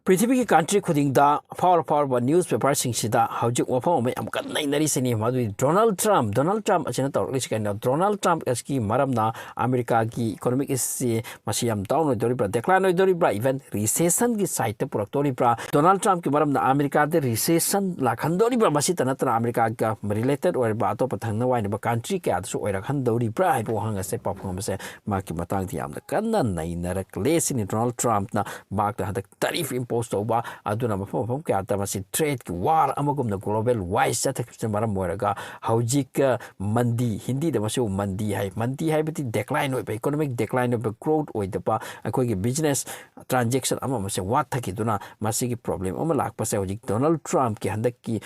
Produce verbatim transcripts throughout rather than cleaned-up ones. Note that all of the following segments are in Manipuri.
ꯄ꯭ꯔꯤꯊꯤꯕꯤꯒꯤ ꯀꯟꯇ꯭ꯔꯤ ꯈꯨꯗꯤꯡꯗ ꯐꯥꯎꯔ ꯐꯥꯎꯔꯕ ꯅ꯭ꯌꯨꯁ ꯄꯦꯄꯔꯁꯤꯡꯁꯤꯗ ꯍꯧꯖꯤꯛ ꯋꯥꯐꯝ ꯑꯃ ꯌꯥꯝ ꯀꯟꯅ ꯅꯩꯅꯔꯤꯁꯤꯅꯤ, ꯃꯗꯨꯗꯤ ꯗꯣꯅꯥꯜꯗ ꯇ꯭ꯔꯝꯞ꯫ ꯗꯣꯅꯥꯜꯗ ꯇ꯭ꯔꯝꯞ ꯑꯁꯤꯅ ꯇꯧꯔꯛꯂꯤꯁꯤ ꯀꯩꯅꯣ? ꯗꯣꯅꯥꯜꯗ ꯇ꯭ꯔꯝꯞ ꯑꯁꯤꯒꯤ ꯃꯔꯝꯅ ꯑꯃꯦꯔꯤꯀꯥꯒꯤ ꯏꯀꯣꯅꯣꯃꯤꯛ ꯑꯁꯤ ꯃꯁꯤ ꯌꯥꯝ ꯗꯥꯎꯟ ꯑꯣꯏꯗꯣꯔꯤꯕ꯭ꯔꯥ, ꯗꯦꯀ꯭ꯂꯥꯏꯟ ꯑꯣꯏꯗꯣꯔꯤꯕ꯭ꯔꯥ, ꯏꯚꯟ ꯔꯤꯁꯦꯁꯟꯒꯤ ꯁꯥꯏꯠꯇ ꯄꯨꯔꯛꯇꯣꯔꯤꯕ꯭ꯔꯥ? ꯗꯣꯅꯥꯜꯗ ꯇ꯭ꯔꯝꯞꯀꯤ ꯃꯔꯝꯅ ꯑꯃꯦꯔꯤꯀꯥꯗ ꯔꯤꯁꯦꯁꯟ ꯂꯥꯛꯍꯟꯗꯣꯔꯤꯕ꯭ꯔꯥ? ꯃꯁꯤꯇ ꯅꯠꯇꯅ ꯑꯃꯦꯔꯤꯀꯥꯒ ꯔꯤꯂꯦꯇꯦꯠ ꯑꯣꯏꯔꯤꯕ ꯑꯇꯣꯞꯄ ꯊꯪꯅ ꯋꯥꯏꯅꯕ ꯀꯟꯇ꯭ꯔꯤ ꯀꯌꯥꯗꯁꯨ ꯑꯣꯏꯔꯛꯍꯟꯗꯧꯔꯤꯕ꯭ꯔꯥ ꯍꯥꯏꯕ ꯋꯥꯍꯪ ꯑꯁꯦ ꯄꯥꯎ ꯐꯪꯕꯁꯦ ꯃꯍꯥꯛꯀꯤ ꯃꯇꯥꯡꯗ ꯌꯥꯝꯅ ꯀꯟꯅ ꯅꯩꯅꯔꯛꯂꯦ꯫ ꯁꯤꯅꯤ ꯗꯣꯅꯥꯜꯗ ꯇ꯭ꯔꯝꯞꯅ ꯃꯍꯥꯛꯇ ꯍꯟꯗꯛ ꯇꯦꯔꯤꯐ ꯏꯝꯄꯣꯁ ꯇꯧꯕ ꯑꯗꯨꯅ ꯃꯐꯝ ꯃꯐꯝ ꯀꯌꯥꯗ ꯃꯁꯤ ꯇ꯭ꯔꯦꯗꯀꯤ ꯋꯥꯔ ꯑꯃꯒꯨꯝꯅ ꯒ꯭ꯂꯣꯕꯦꯜ ꯋꯥꯏꯁ ꯆꯠꯊꯈꯤꯕꯁꯤꯅ ꯃꯔꯝ ꯑꯣꯏꯔꯒ ꯍꯧꯖꯤꯛ, ꯑ, ꯃꯟꯗꯤ, ꯍꯤꯟꯗꯤꯗ ꯃꯁꯤꯕꯨ ꯃꯟꯗꯤ ꯍꯥꯏ꯫ ꯃꯟꯗꯤ ꯍꯥꯏꯕꯗꯤ ꯗꯦꯀ꯭ꯂꯥꯏꯟ ꯑꯣꯏꯕ, ꯏꯀꯣꯅꯣꯃꯤꯛ ꯗꯦꯀ꯭ꯂꯥꯏꯟ ꯑꯣꯏꯕ, ꯒ꯭ꯔꯣꯠ ꯑꯣꯏꯗꯕ, ꯑꯩꯈꯣꯏꯒꯤ ꯕꯤꯖꯤꯅꯦꯁ ꯇ꯭ꯔꯥꯟꯖꯦꯛꯁꯟ ꯑꯃ ꯑꯃꯁꯦ ꯋꯥꯠꯊꯈꯤꯗꯨꯅ ꯃꯁꯤꯒꯤ ꯄ꯭ꯔꯣꯕ꯭ꯂꯦꯝ ꯑꯃ ꯂꯥꯛꯄꯁꯦ ꯍꯧꯖꯤꯛ ꯗꯣꯅꯥꯜꯗ ꯇ꯭ꯔꯝꯞꯀꯤ ꯍꯟꯗꯛꯀꯤ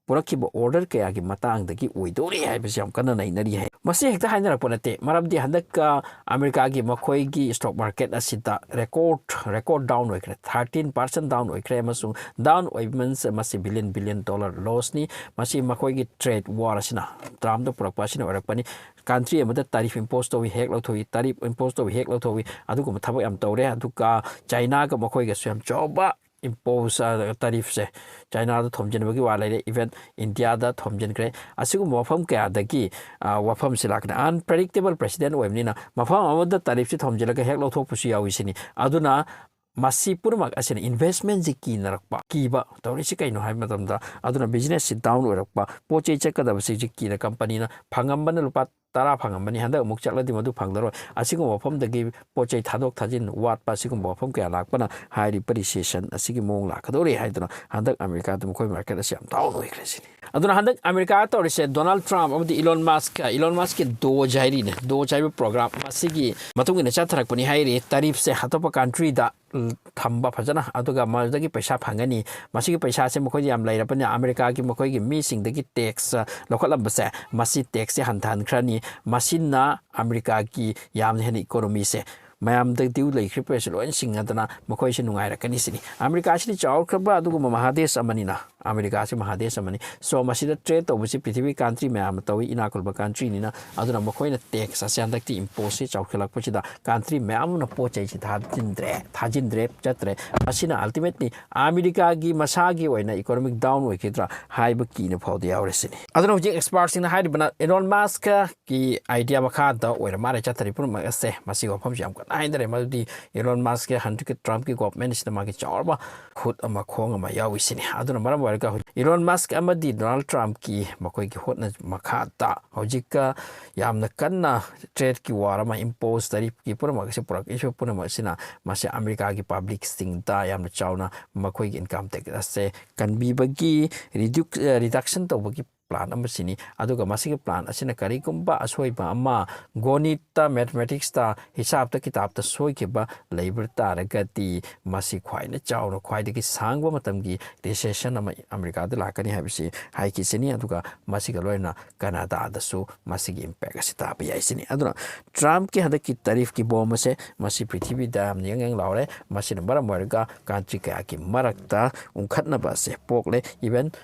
ꯄꯨꯔꯛꯈꯤꯕ ꯑꯣꯔꯗꯔ ꯀꯌꯥꯒꯤ ꯃꯇꯥꯡꯗꯒꯤ ꯑꯣꯏꯗꯣꯔꯤ ꯍꯥꯏꯕꯁꯤ ꯌꯥꯝ ꯀꯟꯅ ꯅꯩꯅꯔꯤ ꯍꯥꯏ꯫ ꯃꯁꯤ ꯍꯦꯛꯇ ꯍꯥꯏꯅꯔꯛꯄ ꯅꯠꯇꯦ, ꯃꯔꯝꯗꯤ ꯍꯟꯗꯛꯀ ꯑꯃꯦꯔꯤꯀꯥꯒꯤ ꯃꯈꯣꯏꯒꯤ ꯁ꯭ꯇꯣꯛ ꯃꯥꯔꯀꯦꯠ ꯑꯁꯤꯗ ꯔꯦꯀꯣꯔꯗ, ꯔꯦꯀꯣꯔꯗ ꯗꯥꯎꯟ ꯑꯣꯏꯈ꯭ꯔꯦ, ꯊꯥꯔꯇꯤꯟ ꯄꯥꯔꯁꯦꯟ ꯗꯥꯎꯟ ꯑꯣꯏꯈ꯭ꯔꯦ, ꯑꯃꯁꯨꯡ ꯗꯥꯎꯟ ꯑꯣꯏꯕ ꯃꯁꯤ ꯕꯤꯂꯤꯌꯟ, ꯕꯤꯂꯤꯌꯟ ꯗꯣꯂꯔ ꯂꯣꯁꯅꯤ꯫ ꯃꯁꯤ ꯃꯈꯣꯏꯒꯤ ꯇ꯭ꯔꯦꯗ ꯋꯥꯔ ꯑꯁꯤꯅ, ꯇ꯭ꯔꯝꯞꯅ ꯄꯨꯔꯛꯄ ꯑꯁꯤꯅ ꯑꯣꯏꯔꯛꯄꯅꯤ꯫ ꯀꯟꯇ꯭ꯔꯤ ꯑꯃꯗ ꯇꯥꯔꯤꯐ ꯏꯝꯄꯣꯁ ꯇꯧꯏ, ꯍꯦꯛ ꯂꯧꯊꯣꯛꯏ, ꯇꯥꯔꯤꯐ ꯏꯝꯄꯣꯁ ꯇꯧꯏ, ꯍꯦꯛ ꯂꯧꯊꯣꯛꯏ, ꯑꯗꯨꯒꯨꯝꯕ ꯊꯕꯛ ꯌꯥꯝ ꯇꯧꯔꯦ꯫ ꯑꯗꯨꯒ ꯆꯥꯏꯅꯥꯒ ꯃꯈꯣꯏꯒꯁꯨ ꯌꯥꯝ ꯆꯥꯎꯕ ꯏꯝꯄꯣꯁ, ꯑ, ꯇꯥꯔꯤꯐꯁꯦ ꯆꯥꯏꯅꯥꯗ ꯊꯣꯝꯖꯤꯟꯕꯒꯤ ꯋꯥ ꯂꯩꯔꯦ, ꯏꯚꯟ ꯏꯟꯗꯤꯌꯥꯗ ꯊꯣꯝꯖꯤꯟꯈ꯭ꯔꯦ꯫ ꯑꯁꯤꯒꯨꯝꯕ ꯋꯥꯐꯝ ꯀꯌꯥꯗꯒꯤ, ꯑ, ꯋꯥꯐꯝꯁꯤ ꯂꯥꯛꯀꯅꯤ꯫ ꯑꯟꯄ꯭ꯔꯦꯗꯤꯛꯇꯦꯕꯜ ꯄ꯭ꯔꯦꯁꯤꯗꯦꯟ ꯑꯣꯏꯕꯅꯤꯅ ꯃꯐꯝ ꯑꯃꯗ ꯇꯥꯔꯤꯐꯁꯤ ꯊꯣꯝꯖꯤꯜꯂꯒ ꯍꯦꯛ ꯂꯧꯊꯣꯛꯄꯁꯨ ꯌꯥꯎꯏ ꯁꯤꯅꯤ꯫ ꯑꯗꯨꯅ ꯃꯁꯤ ꯄꯨꯝꯅꯃꯛ ꯑꯁꯤꯅ ꯏꯟꯚꯦꯁꯃꯦꯟꯁꯤ ꯀꯤꯅꯔꯛꯄ, ꯀꯤꯕ ꯇꯧꯔꯤꯁꯤ ꯀꯩꯅꯣ ꯍꯥꯏꯕ ꯃꯇꯝꯗ, ꯑꯗꯨꯅ ꯕꯤꯖꯤꯅꯦꯁꯁꯤ ꯗꯥꯎꯟ ꯑꯣꯏꯔꯛꯄ, ꯄꯣꯠ ꯆꯩ ꯆꯠꯀꯗꯕꯁꯤ ꯍꯧꯖꯤꯛ ꯀꯤꯅ ꯀꯝꯄꯅꯤꯅ ꯐꯪꯉꯝꯕꯅ ꯂꯨꯄꯥ ꯇꯔꯥ ꯐꯪꯉꯝꯕꯅꯤ, ꯍꯟꯗꯛ ꯑꯃꯨꯛ ꯆꯠꯂꯗꯤ ꯃꯗꯨ ꯐꯪꯂꯔꯣꯏ꯫ ꯑꯁꯤꯒꯨꯝꯕ ꯃꯐꯝꯗꯒꯤ ꯄꯣꯠ ꯆꯩ ꯊꯥꯗꯣꯛ ꯊꯥꯖꯤꯟ ꯋꯥꯠꯄ, ꯑꯁꯤꯒꯨꯝꯕ ꯋꯥꯐꯝ ꯀꯌꯥ ꯂꯥꯛꯄꯅ ꯍꯥꯏꯔꯤꯕ ꯔꯤꯁꯦꯁꯟ ꯑꯁꯤꯒꯤ ꯃꯑꯣꯡ ꯂꯥꯛꯀꯗꯧꯔꯦ ꯍꯥꯏꯗꯨꯅ ꯍꯟꯗꯛ ꯑꯃꯦꯔꯤꯀꯥꯗ ꯃꯈꯣꯏ ꯃꯥꯔꯀꯦꯠ ꯑꯁꯤ ꯌꯥꯝ ꯗꯥꯎꯟ ꯑꯣꯏꯈ꯭ꯔꯦ ꯁꯤꯅꯤ꯫ ꯑꯗꯨꯅ ꯍꯟꯗꯛ ꯑꯃꯦꯔꯤꯀꯥ ꯇꯧꯔꯤꯁꯦ ꯗꯣꯅꯥꯜꯗ ꯇ꯭ꯔꯝꯞ ꯑꯃꯗꯤ ꯏꯂꯣꯟ ꯃꯁꯛ, ꯏꯂꯣꯟ ꯃꯁꯛꯀꯤ ꯗꯣꯖ ꯍꯥꯏꯔꯤꯅꯦ, ꯗꯣꯖ ꯍꯥꯏꯕ ꯄ꯭ꯔꯣꯒ꯭ꯔꯥꯝ ꯃꯁꯤꯒꯤ ꯃꯇꯨꯡ ꯏꯟꯅ ꯆꯠꯊꯔꯛꯄꯅꯤ ꯍꯥꯏꯔꯤ꯫ ꯇꯥꯔꯤꯐꯁꯦ ꯑꯇꯣꯞꯄ ꯀꯟꯇ꯭ꯔꯤꯗ ꯊꯝꯕ ꯐꯖꯅ, ꯑꯗꯨꯒ ꯃꯗꯨꯗꯒꯤ ꯄꯩꯁꯥ ꯐꯪꯒꯅꯤ꯫ ꯃꯁꯤꯒꯤ ꯄꯩꯁꯥꯁꯦ ꯃꯈꯣꯏꯗ ꯌꯥꯝ ꯂꯩꯔꯕꯅꯤꯅ ꯑꯃꯦꯔꯤꯀꯥꯒꯤ ꯃꯈꯣꯏꯒꯤ ꯃꯤꯁꯤꯡꯗꯒꯤ ꯇꯦꯛꯁ ꯂꯧꯈꯠꯂꯝꯕꯁꯦ, ꯃꯁꯤ ꯇꯦꯛꯁꯁꯦ ꯍꯟꯊꯍꯟꯈ꯭ꯔꯅꯤ꯫ ꯃꯁꯤꯅ ꯑꯃꯦꯔꯤꯀꯥꯒꯤ ꯌꯥꯝꯅ ꯍꯦꯟꯅ ꯏꯀꯣꯅꯣꯃꯤꯁꯦ ꯃꯌꯥꯝꯗ ꯗ꯭ꯌꯨ ꯂꯩꯈ꯭ꯔꯤꯕ ꯄꯩꯁꯥ ꯂꯣꯏꯅ ꯁꯤꯡꯉꯗꯅ ꯃꯈꯣꯏꯁꯨ ꯅꯨꯡꯉꯥꯏꯔꯛꯀꯅꯤ ꯁꯤꯅꯤ꯫ ꯑꯃꯦꯔꯤꯀꯥꯁꯤꯗꯤ ꯆꯥꯎꯈ꯭ꯔꯕ ꯑꯗꯨꯒꯨꯝꯕ ꯃꯍꯥꯗꯦꯁ ꯑꯃꯅꯤꯅ, ꯑꯃꯦꯔꯤꯀꯥꯁꯤ ꯃꯍꯥꯗꯦꯁ ꯑꯃꯅꯤ꯫ So ꯃꯁꯤꯗ ꯇ꯭ꯔꯦꯗ ꯇꯧꯕꯁꯤ ꯄ꯭ꯔꯤꯊꯤꯕꯤ ꯀꯟꯇ꯭ꯔꯤ ꯃꯌꯥꯝ ꯑꯃ ꯇꯧꯏ, ꯏꯅꯥꯛ ꯈꯨꯟꯕ ꯀꯟꯇ꯭ꯔꯤꯅꯤꯅ꯫ ꯑꯗꯨꯅ ꯃꯈꯣꯏꯅ ꯇꯦꯛꯁ ꯑꯁꯤ ꯍꯟꯗꯛꯇꯤ ꯏꯝꯄꯣꯁꯁꯤ ꯆꯥꯎꯈꯠꯂꯛꯄꯁꯤꯗ ꯀꯟꯇ꯭ꯔꯤ ꯃꯌꯥꯝ ꯑꯃꯅ ꯄꯣꯠ ꯆꯩꯁꯤ ꯊꯥꯖꯤꯟꯗ꯭ꯔꯦ, ꯊꯥꯖꯤꯟꯗ꯭ꯔꯦ, ꯆꯠꯇ꯭ꯔꯦ꯫ ꯃꯁꯤꯅ ꯑꯜꯇꯤꯃꯦꯠꯂꯤ ꯑꯃꯦꯔꯤꯀꯥꯒꯤ ꯃꯁꯥꯒꯤ ꯑꯣꯏꯅ ꯏꯀꯣꯅꯣꯃꯤꯛ ꯗꯥꯎꯟ ꯑꯣꯏꯈꯤꯗ꯭ꯔꯥ ꯍꯥꯏꯕ ꯀꯤꯅ ꯐꯥꯎꯗ ꯌꯥꯎꯔꯦ ꯁꯤꯅꯤ꯫ ꯑꯗꯨꯅ ꯍꯧꯖꯤꯛ ꯑꯦꯛꯁꯄꯥꯔꯠꯁꯤꯡꯅ ꯍꯥꯏꯔꯤꯕꯅ ꯏꯂꯣꯟ ꯃꯁꯛꯀꯤ ꯑꯥꯏꯗꯤꯌꯥ ꯃꯈꯥꯗ ꯑꯣꯏꯔ ꯃꯥꯜꯂꯦ ꯆꯠꯊꯔꯤ ꯄꯨꯝꯅꯃꯛ ꯑꯁꯦ꯫ ꯃꯁꯤꯒꯤ ꯋꯥꯐꯝꯁꯤ ꯌꯥꯝ ꯀꯟꯅ ꯍꯥꯏꯅꯔꯦ, ꯃꯗꯨꯗꯤ ꯏꯂꯣꯟ ꯃꯁꯛꯀꯤ ꯍꯟꯗꯛꯀꯤ ꯇ꯭ꯔꯝꯞꯀꯤ ꯒꯣꯚꯔꯟꯃꯦꯟꯠꯁꯤꯗ ꯃꯥꯒꯤ ꯆꯥꯎꯔꯕ ꯈꯨꯠ ꯑꯃ ꯈꯣꯡ ꯑꯃ ꯌꯥꯎꯏ ꯁꯤꯅꯤ꯫ ꯑꯗꯨꯅ ꯃꯔꯝ ꯑꯣꯏꯔꯒ ꯍꯧꯖꯤꯛ ꯏꯂꯣꯟ ꯃꯁꯛ ꯑꯃꯗꯤ ꯗꯣꯅꯥꯜꯗ ꯇ꯭ꯔꯝꯞꯀꯤ ꯃꯈꯣꯏꯒꯤ ꯍꯣꯠꯅ ꯃꯈꯥꯗ ꯍꯧꯖꯤꯛꯀ ꯌꯥꯝꯅ ꯀꯟꯅ ꯇ꯭ꯔꯦꯗꯀꯤ ꯋꯥꯔ ꯑꯃ ꯏꯝꯄꯣꯁ, ꯇꯔꯤꯐꯀꯤ ꯄꯨꯝꯅꯃꯛ ꯑꯁꯤ ꯄꯨꯔꯛꯏꯕ ꯄꯨꯝꯅꯃꯛ ꯑꯁꯤꯅ ꯃꯁꯤ ꯑꯃꯦꯔꯤꯀꯥꯒꯤ ꯄꯕ꯭ꯂꯤꯛꯁꯤꯡꯗ ꯌꯥꯝꯅ ꯆꯥꯎꯅ ꯃꯈꯣꯏꯒꯤ ꯏꯟꯀꯝ ꯇꯦꯛꯁ ꯑꯁꯦ ꯀꯟꯕꯤꯕꯒꯤ ꯔꯤꯗ꯭ꯌꯨꯛ-, ꯑ, ꯔꯤꯗꯛꯁꯟ ꯇꯧꯕꯒꯤ ꯄ꯭ꯂꯥꯟ ꯑꯃꯁꯤꯅꯤ꯫ ꯑꯗꯨꯒ ꯃꯁꯤꯒꯤ ꯄ꯭ꯂꯥꯟ ꯑꯁꯤꯅ ꯀꯔꯤꯒꯨꯝꯕ ꯑꯁꯣꯏꯕ ꯑꯃ ꯒꯣꯅꯤꯠꯇ, ꯃꯦꯊꯃꯦꯇꯤꯛꯁꯇ, ꯍꯤꯁꯥꯞꯇ, ꯀꯤꯇꯥꯞꯇ ꯁꯣꯏꯈꯤꯕ ꯂꯩꯕ ꯇꯥꯔꯒꯗꯤ ꯃꯁꯤ ꯈ꯭ꯋꯥꯏꯅ ꯆꯥꯎꯅ, ꯈ꯭ꯋꯥꯏꯗꯒꯤ ꯁꯥꯡꯕ ꯃꯇꯝꯒꯤ ꯔꯤꯁꯦꯁꯟ ꯑꯃ ꯑꯃꯦꯔꯤꯀꯥꯗ ꯂꯥꯛꯀꯅꯤ ꯍꯥꯏꯕꯁꯤ ꯍꯥꯏꯈꯤꯁꯤꯅꯤ꯫ ꯑꯗꯨꯒ ꯃꯁꯤꯒ ꯂꯣꯏꯅꯅ ꯀꯅꯥꯗꯥꯗꯁꯨ ꯃꯁꯤꯒꯤ ꯏꯝꯄꯦꯛ ꯑꯁꯤ ꯇꯥꯕ ꯌꯥꯏ ꯁꯤꯅꯤ꯫ ꯑꯗꯨꯅ ꯇ꯭ꯔꯝꯞꯀꯤ ꯍꯟꯗꯛꯀꯤ ꯇꯔꯤꯐꯀꯤ ꯕꯣꯝ ꯑꯁꯦ ꯃꯁꯤ ꯄ꯭ꯔꯤꯊꯤꯕꯤꯗ ꯌꯥꯝꯅ ꯌꯪ ꯌꯪ ꯂꯥꯎꯔꯦ꯫ ꯃꯁꯤꯅ ꯃꯔꯝ ꯑꯣꯏꯔꯒ ꯀꯟꯇ꯭ꯔꯤ ꯀꯌꯥꯒꯤ ꯃꯔꯛꯇ ꯎꯪꯈꯠꯅꯕ ꯑꯁꯦ ꯄꯣꯛꯂꯦ꯫ ꯏꯚꯟ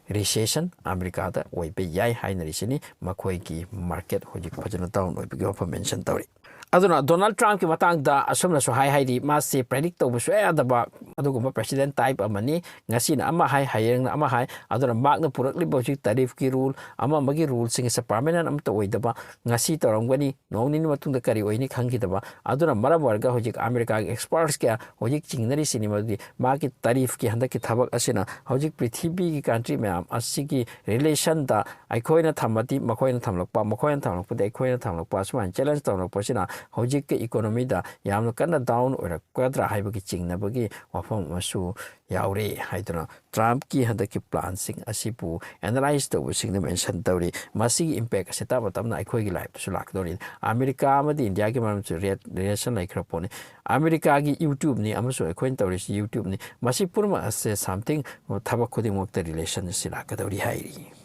ꯔꯤꯁꯦꯁꯟ ꯑꯃꯦꯔꯤꯀꯥꯗ ꯑꯣꯏꯕ ꯌꯥꯏ ꯍꯥꯏꯅꯔꯤꯁꯤꯅꯤ꯫ ꯃꯈꯣꯏꯒꯤ ꯃꯥꯔꯀꯦꯠ ꯍꯧꯖꯤꯛ ꯐꯖꯅ ꯗꯥꯎꯟ ꯑꯣꯏꯕꯒꯤ ꯋꯥꯐꯝ ꯃꯦꯟꯁꯟ ꯇꯧꯔꯤ꯫ ꯑꯗꯨꯅ ꯗꯣꯅꯥꯜꯗ ꯇ꯭ꯔꯝꯞꯀꯤ ꯃꯇꯥꯡꯗ ꯑꯁꯨꯝꯅꯁꯨ ꯍꯥꯏ ꯍꯥꯏꯔꯤ, ꯃꯥꯁꯤ ꯄ꯭ꯔꯦꯗꯤꯛ ꯇꯧꯕ ꯁꯨꯡꯌꯥ ꯌꯥꯗꯕ ꯑꯗꯨꯒꯨꯝꯕ ꯄ꯭ꯔꯦꯁꯤꯗꯦꯟꯠ ꯇꯥꯏꯞ ꯑꯃꯅꯤ꯫ ꯉꯁꯤꯅ ꯑꯃ ꯍꯥꯏ, ꯍꯌꯦꯡꯅ ꯑꯃ ꯍꯥꯏ꯫ ꯑꯗꯨꯅ ꯃꯍꯥꯛꯅ ꯄꯨꯔꯛꯂꯤꯕ ꯍꯧꯖꯤꯛ ꯇꯔꯤꯐꯀꯤ ꯔꯨꯜ ꯑꯃ ꯑꯃꯒꯤ ꯔꯨꯜꯁꯤꯡ ꯑꯁꯦ ꯄꯥꯔꯃꯦꯅꯦꯟꯠ ꯑꯃꯠꯇ ꯑꯣꯏꯗꯕ, ꯉꯁꯤ ꯇꯧꯔꯝꯒꯅꯤ, ꯅꯣꯡ ꯅꯤꯅꯤ ꯃꯇꯨꯡꯗ ꯀꯔꯤ ꯑꯣꯏꯅꯤ ꯈꯪꯈꯤꯗꯕ꯫ ꯑꯗꯨꯅ ꯃꯔꯝ ꯑꯣꯏꯔꯒ ꯍꯧꯖꯤꯛ ꯑꯃꯦꯔꯤꯀꯥꯒꯤ ꯑꯦꯛꯁꯄꯔꯠꯁ ꯀꯌꯥ ꯍꯧꯖꯤꯛ ꯆꯤꯡꯅꯔꯤꯁꯤꯅꯤ, ꯃꯗꯨꯗꯤ ꯃꯥꯒꯤ ꯇꯔꯤꯐꯀꯤ ꯍꯟꯗꯛꯀꯤ ꯊꯕꯛ ꯑꯁꯤꯅ ꯍꯧꯖꯤꯛ ꯄ꯭ꯔꯤꯊꯤꯕꯤꯒꯤ ꯀꯟꯇ꯭ꯔꯤ ꯃꯌꯥꯝ ꯑꯁꯤꯒꯤ ꯔꯤꯂꯦꯁꯟꯗ ꯑꯩꯈꯣꯏꯅ ꯊꯝꯃꯗꯤ ꯃꯈꯣꯏꯅ ꯊꯝꯂꯛꯄ, ꯃꯈꯣꯏꯅ ꯊꯝꯂꯛꯄꯗꯤ ꯑꯩꯈꯣꯏꯅ ꯊꯝꯂꯛꯄ, ꯑꯁꯨꯃꯥꯏꯅ ꯆꯦꯂꯦꯟꯖ ꯇꯧꯔꯛꯄꯁꯤꯅ ꯍꯧꯖꯤꯛꯀꯤ ꯏꯀꯣꯅꯣꯃꯤꯗ ꯌꯥꯝꯅ ꯀꯟꯅ ꯗꯥꯎꯟ ꯑꯣꯏꯔꯛꯀꯗ꯭ꯔꯥ ꯍꯥꯏꯕꯒꯤ ꯆꯤꯡꯅꯕꯒꯤ ꯋꯥꯐꯝ ꯑꯃꯁꯨ ꯌꯥꯎꯔꯤ ꯍꯥꯏꯗꯨꯅ ꯇ꯭ꯔꯝꯞꯀꯤ ꯍꯟꯗꯛꯀꯤ ꯄ꯭ꯂꯥꯟꯁꯤꯡ ꯑꯁꯤꯕꯨ ꯑꯦꯅꯥꯂꯥꯏꯁ ꯇꯧꯕꯁꯤꯡꯅ ꯃꯦꯟꯁꯟ ꯇꯧꯔꯤ꯫ ꯃꯁꯤꯒꯤ ꯏꯝꯄꯦꯛ ꯑꯁꯤ ꯇꯞꯅ ꯇꯞꯅ ꯑꯩꯈꯣꯏꯒꯤ ꯂꯥꯏꯐꯇꯁꯨ ꯂꯥꯛꯀꯗꯧꯔꯤ꯫ ꯑꯃꯦꯔꯤꯀꯥ ꯑꯃꯗꯤ ꯏꯟꯗꯤꯌꯥꯒꯤ ꯃꯔꯝꯁꯨ ꯔꯦꯠ ꯔꯤꯂꯦꯁꯟ ꯂꯩꯈ꯭ꯔ ꯄꯣꯠꯅꯤ꯫ ꯑꯃꯦꯔꯤꯀꯥꯒꯤ ꯌꯨꯇ꯭ꯌꯨꯕꯅꯤ ꯑꯃꯁꯨꯡ ꯑꯩꯈꯣꯏꯅ ꯇꯧꯔꯤꯁꯤ ꯌꯨꯇ꯭ꯌꯨꯕꯅꯤ꯫ ꯃꯁꯤ ꯄꯨꯝꯅꯃꯛ ꯑꯁꯦ something, ꯊꯕꯛ ꯈꯨꯗꯤꯡꯃꯛꯇ ꯔꯤꯂꯦꯁꯟ ꯑꯁꯤ ꯂꯥꯛꯀꯗꯧꯔꯤ ꯍꯥꯏꯔꯤ꯫